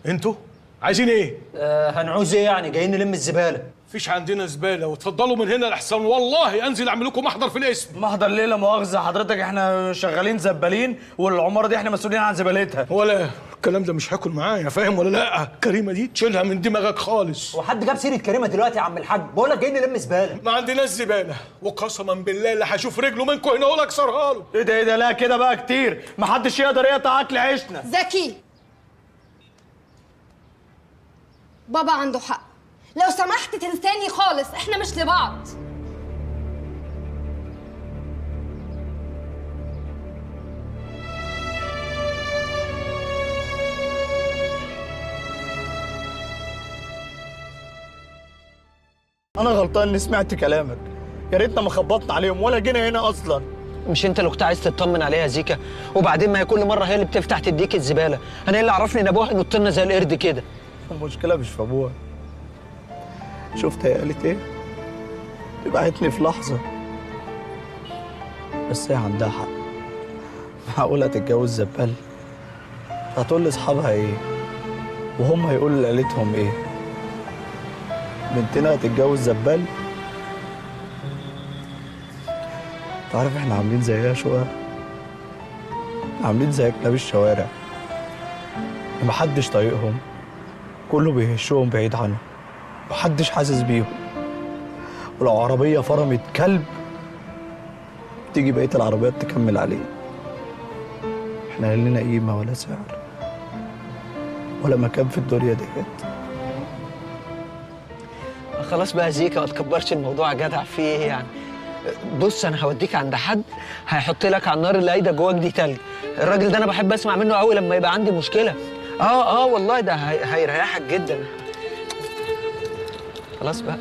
انتوا عايزين ايه؟ هنعوز ايه يعني؟ جايين نلم الزبالة. مفيش عندنا زبالة، واتفضلوا من هنا لحسن والله انزل اعمل لكم محضر في القسم. محضر ليه لا مؤاخذة حضرتك؟ احنا شغالين زبالين، والعماره دي احنا مسؤولين عن زبالتها. ولا الكلام ده مش هاكل معايا، فاهم ولا لا؟ كريمة دي تشيلها من دماغك خالص. وحد جاب سيره كريمة دلوقتي يا عم الحاج؟ بقول لك جايين نلم زبالة. ما عندناش زبالة، وقسما بالله اللي هشوف رجله منكم هنا اقول اكسرها له. ايه ده ايه ده؟ لا كده بقى كتير، محدش يقدر يقطع اكل عيشنا. زكي بابا عنده حق، لو سمحت تنساني خالص، احنا مش لبعض. انا غلطان اني سمعت كلامك، يا ريتنا ما خبطنا عليهم ولا جينا هنا اصلا. مش انت اللي كنت عايز تطمن عليها يا زيكا؟ وبعدين ما هي كل مرة هي اللي بتفتح تديك الزبالة، انا ايه اللي عرفني ان ابوها ينط لنا زي القرد كده؟ المشكلة مش في ابوها. شفت هي قالت ايه؟ تبعتني في لحظة. بس هي عندها حق، معقولة تتجوز زبال؟ هتقول لاصحابها ايه؟ وهم هيقولوا لعيلتهم ايه؟ بنتنا هتتجوز زبال؟ تعرف احنا عاملين زي ايه يا شقة؟ عاملين زي كلاب الشوارع، محدش طايقهم، كله بيهشهم بعيد عنهم، محدش حاسس بيهم. ولو عربية فرمت كلب تيجي بقية العربيات تكمل عليه. احنا لا لنا قيمة ولا سعر ولا مكان في الدنيا ديت. خلاص بقى زيكا، ما تكبرش الموضوع يا جدع، فيه ايه يعني؟ بص انا هوديك عند حد هيحط لك على النار اللي قايدة جواك دي تلج. الراجل ده انا بحب اسمع منه قوي لما يبقى عندي مشكلة. اه والله ده هيريحك جدا. خلاص بقى.